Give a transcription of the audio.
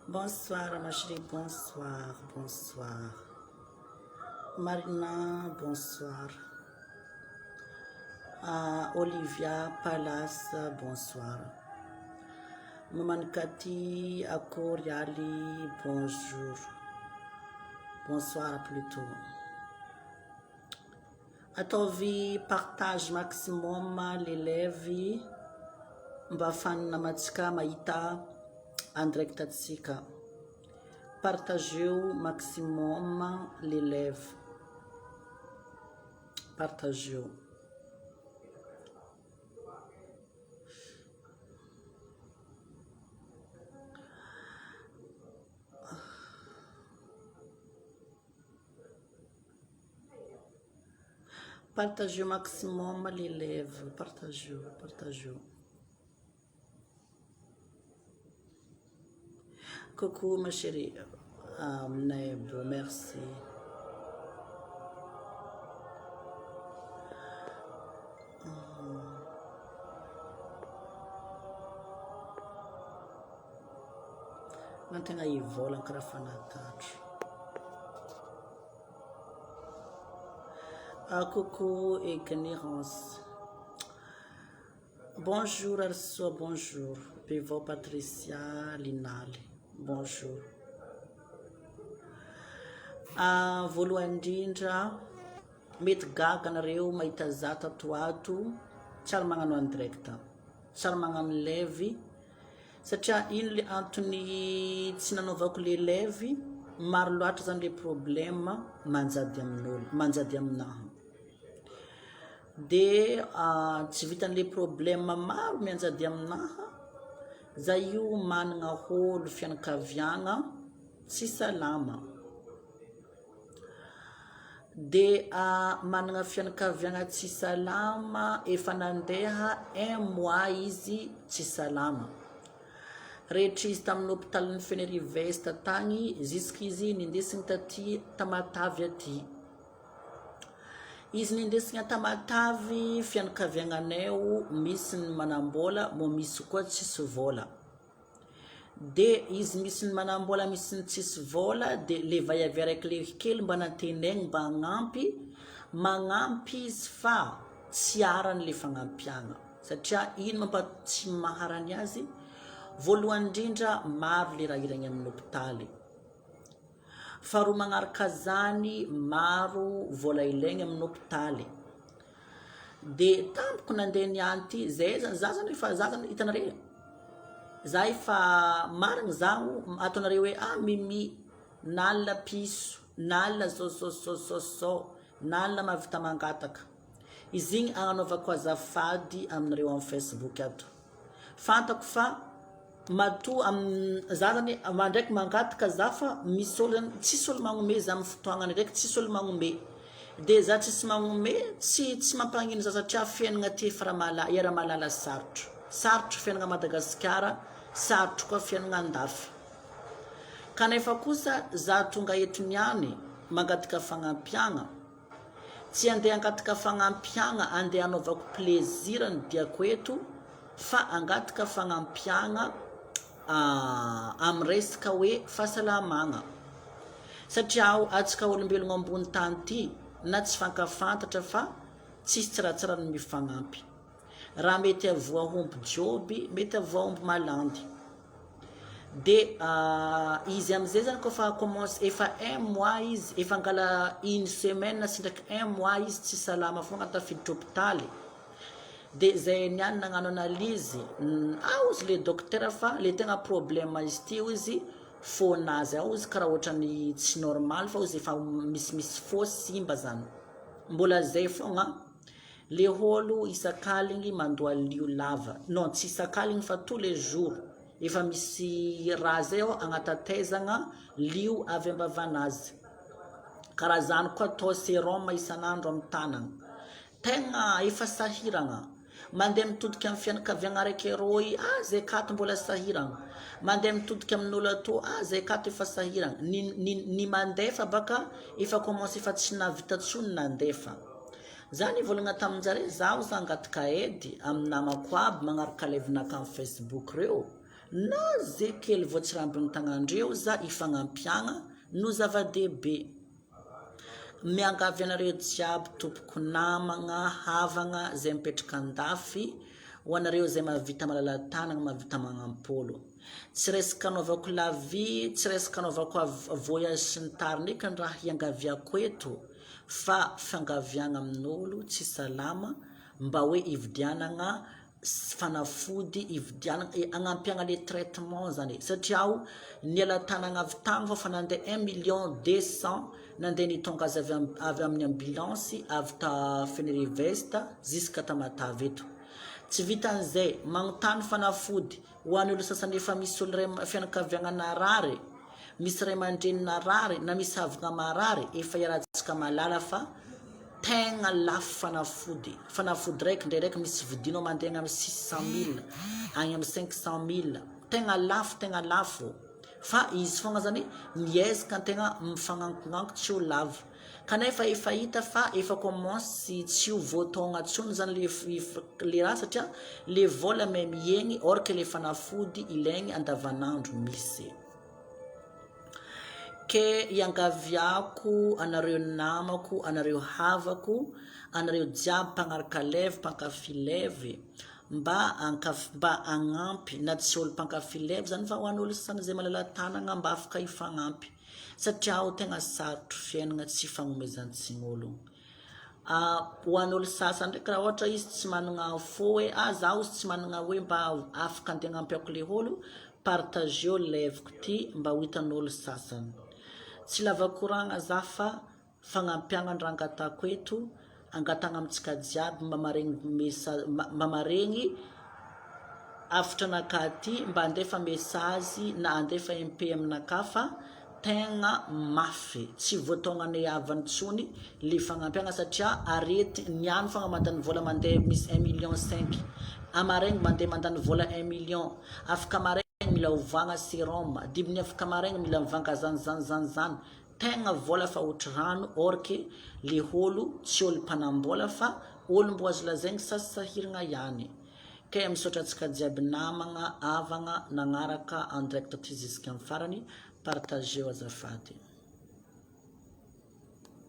Bonsoir ma chérie, bonsoir, bonsoir. Marina, bonsoir. Ah, Olivia Palace, bonsoir. Maman Cathy, Akory Ali, bonjour. Bonsoir plutôt. Ataovy partage maximum l'élève mba ahafahan'ny namantsika mahita en direct antsika. Partageo maximum l'élève. Partageo. Partageo maximum l'élève. Partageo, partageo. Coucou ma chérie. Ah, Neb, merci. Mantegna hivolagna karaha fa natatro. Ah, coucou Ignorance. Bonjour Arsoa, bonjour. Bevao Patricia Linaly, bonjour. Ah, voalohany indrindra, mety gaga nareo mahita za tato ato, tsy ary magnano en direct, tsy ary magnano live, satria ino le antony tsy nanaovako le live, maro loatra zany le problème manjady amin'olo, manjady aminahy. De tsy vitan'le problème maro mianjady aminaha, za io managna ôlo fianakaviagna tsy salama, de managna fianakaviagna tsy salama efa nandeha un mois izy tsy salama, rehetra izy tamin'ny hôpitalin'i Fenerive-Est tagny jusqu'izy nindesigny taty Tamatave aty. Izy nindesina Tamatave fianakaviagnanay o misy ny manambola mô misy koa tsisy vôla de izy misy ny manambola misy ny tsisy vôla de le vaiavy araiky le kely mba nantenaigny mba hagnampy magnampy izy fa tsy arany le fagnampiagna satria ino mampa tsy maharany azy voalohany indrindra maro le raha ilaigny amin'ny hôpitaly Faharoa magnaraka zany maro vola ilaigny amin'ny hopitaly de tampoko nandeha niany ty zay zany za zany efa za zany hitanareo e za efa marigny zaho ataonareo hoe ah Mimi nalina piso nalina zao zao zao zao zao nalina mahavita mangataka izy igny agnanaovako azafady aminareo amin'ny facebook ato fantako fa Matoa am za zany ndraiky mangataka za fa misy olo zany tsisy olo magnome za am fotoagnany ndraiky tsisy olo magnome de za tsisy magnome tsy tsy mampagnino za satria fiaignana aty efa raha mala iaraha mahalala sarotro sarotro fiaignana Madagasikara sarotro koa fiaignana andafy kanefa kosa za tonga eto niany mangataka fagnampiagna Tsy andeha hangataka fagnampiagna andeha hanaovako plaisir ny diako eto fa hangataka fagnampiagna amin'ny resaka hoe fahasalamagna satria atsika olombelogno ambony tany ty na tsy fankafantatra fa tsisy tsaratsara ny mifagnampy. Raha mety avoa omby joby mety avoa omby malandy. De izy amizay zany kôfa commence efa un mois izy efa angala une semaine sy ndraiky un mois izy tsy salama fogna tafiditra hôpitaly de zay niany nagnano analyse ao ozy le docteur fa le tegna problème izy ty ozy fônazy ao ozy kara ohatrany tsy normal fa ozy efa misimisy fô simba zany mbola zay fogna Le ôlo isak'aligny mandoa lio lava, non tsy isak'aligny fa tous les jours, efa misy raha zay ao agnatatezagna lio avy ambavanazy, karaha zany koa atao serum isan'andro amy tagnana, tegna efa sahiragna, mandeha mitodika amy fianakaviagna araiky arô ah zay akato mbola sahiragna, mandeha mitodika amin'olo atô ah zay akato efa sahiragna, ny ny ny mandefa baka efa commence efa tsy nahavita tsony nandefa. Za nivolagna taminjare zaho za angataka aide amin'ny namako aby magnaraka live naka amin'ny facebook reo. Na ze kely voatsirambin'ny tagnandreo za ifagnampiagna no zava-dehibe. Miangavy anareo jiaby tompoko namagna, havagna zay mipetraka andafy, ho anareo zay mahavita malala-tanagna, mahavita magnampy olo. Tsy resaka anaovako la vie, tsy resaka anaovako voyage sy ny tariny eky ny raha hiangaviako eto fa fiangaviagna amin'olo tsy salama mba hoe hividianagna fanafody hividianana e agnampiagna le traitement zany e satria aho niala tanagna avy tagny fa fa nandeha un million deux cent nandeha nitonga azy avy avy amin'ny ambulance avy ta Fenerive-Est jusqu'à Tamatave eto tsy vitan'izay magnontany fanafody ho an'ny olo sasany efa misy olo ray fianakaviagna narary Misy ray aman-dreny narary na misy havagna marary efa iarahantsika mahalala fa tegna lafo fanafody, fanafody raiky ndraindraiky misy vidinao mandeha agny amin'ny 600 mille, agny amin'ny 500 mille, tegna lafo tegna lafo fa izy fogna zany miezaka antegna mifagnankognanko tsy ho lava kanefa efa hita fa efa commence tsy ho voataogna tsony zany le le raha satria le vola miha mihegny or que le fanafody ilaigny andavanandro misy. Ke iangaviako anareo namako, anareo havako, anareo jiaby mpagnaraka lève, mpankafy lève, mba ankaf mba hagnampy na tsy olo mpankafy lève zany fa ho an'olo sasany zay malala tanagna mba afaka hifagnampy satria ao tegna sarotro fiaignana tsy ifagnomezantsigny Ho an'olo sasany ndraiky raha ohatra izy tsy managna fo hoe ah zaho ozy tsy managna hoe mba afaka andeha agnampiako le olo, partageo live-ko ty mba ho hitan'olo sasany. Tsy lava koragna za fa fagnampiagna ny raha angatahako eto, angatahagna amintsika jiaby mba maregny messa- mba maregny hafatra anakahy ty mba andefa message na andefa MP aminakahy fa Tegna mafy, tsy voataognanay havany tsony le fagnampiagna satria arety, niany fogna mandany vola mandeha misy un million cinq, amaraigny mandeha mandany vola un million, afaka maraigny mila ovagna serum, dibiny afaka maraigny mila mivanga zany zany zany zany, tegna vola fa hotry rano or que le olo tsy olo mpanambola fa olo mbo azo lazaigny sasahiragna ihany. Kay misaotra antsika jiaby namagna, havagna nagnaraka en direct ty jusqu'am farany, partageo azafady.